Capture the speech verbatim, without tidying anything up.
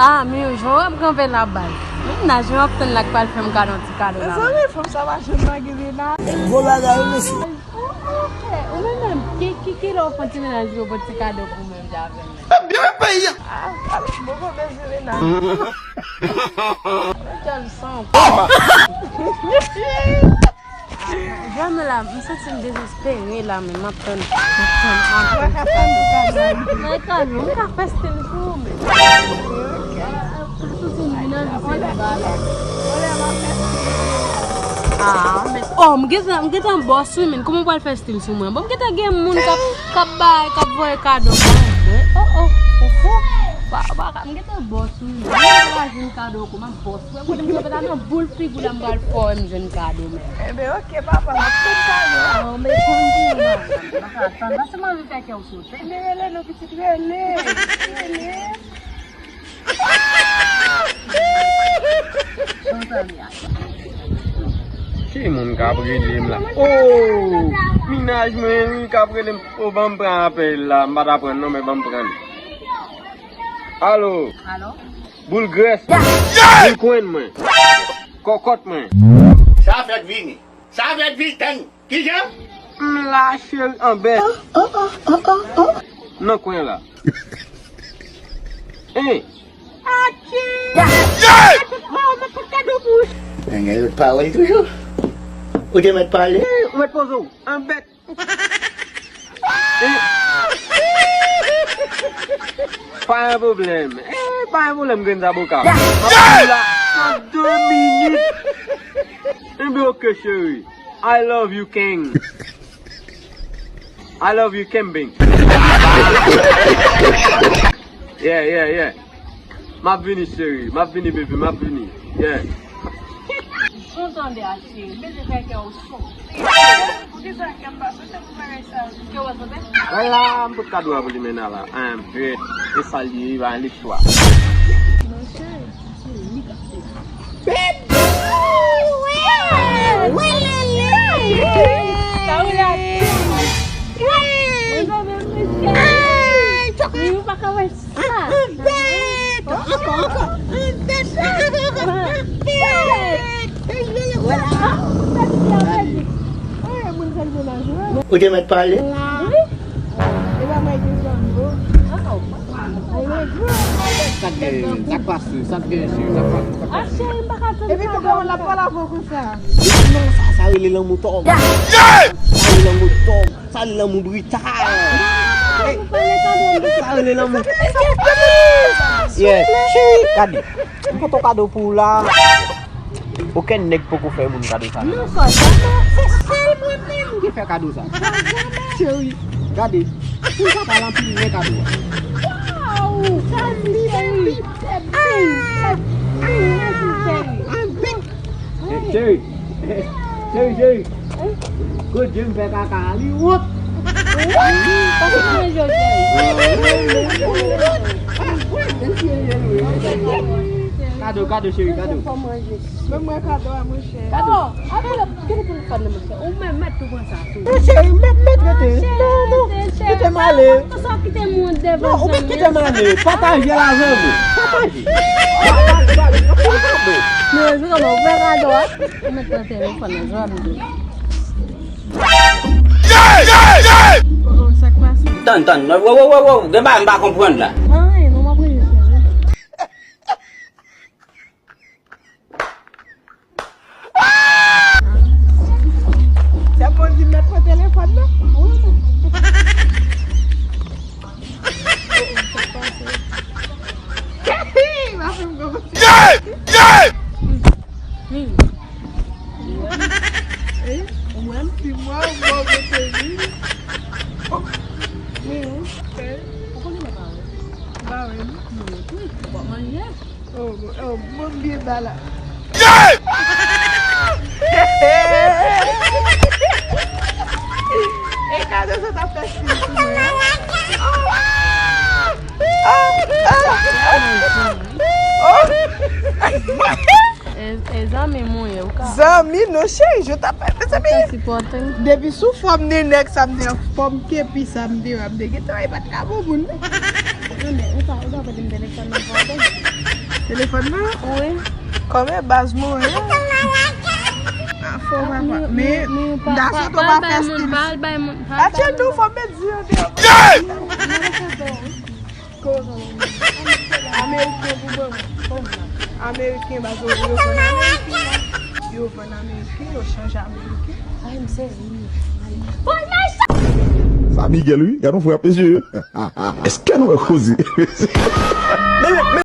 Ah, men jan w ap kanpe la baz. Mennaj mwen ap tann la k pral fè m kado, ti kado la. Mezanmi, fanm sa pa janm pa gen mennaj. Gwo bagay, wi, mesye. Ou, ou, ou, ou menm menm, ki, ki, ki lè w fè ti mennaj yo, bon ti kado pou mwen, Javel? Mwen byen renmen peyi a. Ah, ah, mwen pa bezwen mennaj. Mwen tèl san. Jwè m la, m santi m dezespere la, men m ap tann, m ap tann, m ap tann. Mwen ka fè stil pou ou, men. Ah, men, oh, m gentan, m gentan bòs wi, men. Kòman w pral fè stil sou mwen? Bon, m gentan gen moun k ap, k ap bay, k ap voye kado ban mwen. Oh, oh, ou fou? Pa, pa, m gentan bòs wi, men. M gentan jwenn kado kòman? Bòs, wè, kote m kanpe la nan boul figi w la, m pral fè w wè m jwenn kado, men. Enben, oke, papa, m ap tann kado a. Oh, men konn di w, m pa ka tann. Paske m anvi fè kè w sote. Men rele non, pitit, rele. Rele. Ki moun k ap rele m la? Oh! Mennaj mwen wi k ap rele m. Oh, ban m pran apèl la. M pa ta pran non, men ban m pran. Alo? Alo? Boul grès mwen. Boul kwenn mwen. Kòkòt mwen. Sa fèk vini. Sa fèk vini. Tann. Kijan? M la, cheri, anbè. Nan kwen la. Hein? Atchi! Atchi! Oh, mwen pot kado pou ou. Nèg yo pa wè l toujou. Ou te mèt pale. Ou mèt poze w. Anbè. Eh, pa gen pwoblèm. Eh, pa gen pwoblèm, grenn zaboka. M ap vin la nan de minit. Enben, oke, cheri. I love you, King. I love you, Kembing. Yeah, yeah, yeah. M ap vini, cheri. M ap vini, baby. M ap vini. Yeah. Son tande a, cheri. Bezwen fè kè w sote. Poukisa kè m pa sote pou bagay sa yo? Kè w pa sote? Ala, m pot kado a pou li men ala. An, bet. E sa l ye, li pa gen lechwa. Monchè, se li k ap fè. Baby! Welele! Sa ou la? Mezanmi, mesye. Wi, ou pa ka wè sa. Anbèt! Ankò, ankò! Anbèt! Anbèt! Ou te mèt pale. Wi. E pa mwen ki zanmi ou. Sa k genyen? Sa k pase? Sa k genyen, cheri? Sa k pase? Sa k pase? Ah, cheri, m pa ka tann. Epi tou kòman l ap pale avè w konsa? Non, sa, sa rele lanmou tòg. Sa rele lanmou tòg. Sa rele lanmou brital. Sa rele lanmou. Yeah. Cheri, gade. M pote yon kado pou ou la. Okenn nèg poko fè moun kado sa. Non, sa jamè. Se sèl mwen menm ki fè kado sa. Sa jamè. Cheri, gade. Pou sa pa lan pi men kado a. Waw, sa li cheri. Se big, se big, se big, cheri. Cheri, cheri, cheri. Good Dieu, m fè kaka a, li wont. Wi, paske mwen jodi a. Kado, kado, cheri, kado. Ban mwen kado a, monchè. Kado. Oh, apa la, kite telefòn nan, monchè. Ou menm mèt tou pran sa tou. Non, cheri, mèt, mèt rete. Non, non. Kite m ale. Sa kite moun devan. Non, ou mèt kite m ale. Pataje l avè mwen. Pataje. Men, se kòman ou fè kado a? Ou mèt pran telefòn nan, jwenn li. Oh, oh, sa k pase? Tann, tann. Wo, wo, wo, wo. Gen bagay m pa konprann la. Anyen, non, m ap rele cheri. Se pou di mèt pran telefòn nan. Ma fè m kòmanse. Ou wè m? Si mwen, mwen mete li. Ou konnen mwen pa wè. Ou pa wè m? Mwen tou, w ap manje. Oh, oh, mwen byen ba la. E kado sa t ap fè stil pou mwen. Oh, oh, oh, oh. E, e zanmi m ou ye, ou ka. Zanmi non, cheri, je t'appelle, mezanmi. Ou ka sipòte m. Depi sou fòm nenèg sa m te, fòm kepi sa m te, m te gentan, e pa t ka bon moun. Non, men ou pa, ou pa pote m telefòn nan pou w. Telefòn nan? Wi. Kòman baz mwen? Afò papa. Men m ta sot w pa fè stil. Atye nou fò m met di an deyò. Ameriken pou ban mwen. Ameriken baz yo vann Ameriken. Yo vann Ameriken, yo chanje Ameriken. Ay, m sezi. Sa Miguel wi, gade yon frè ap mesye. Èske nou wè koze?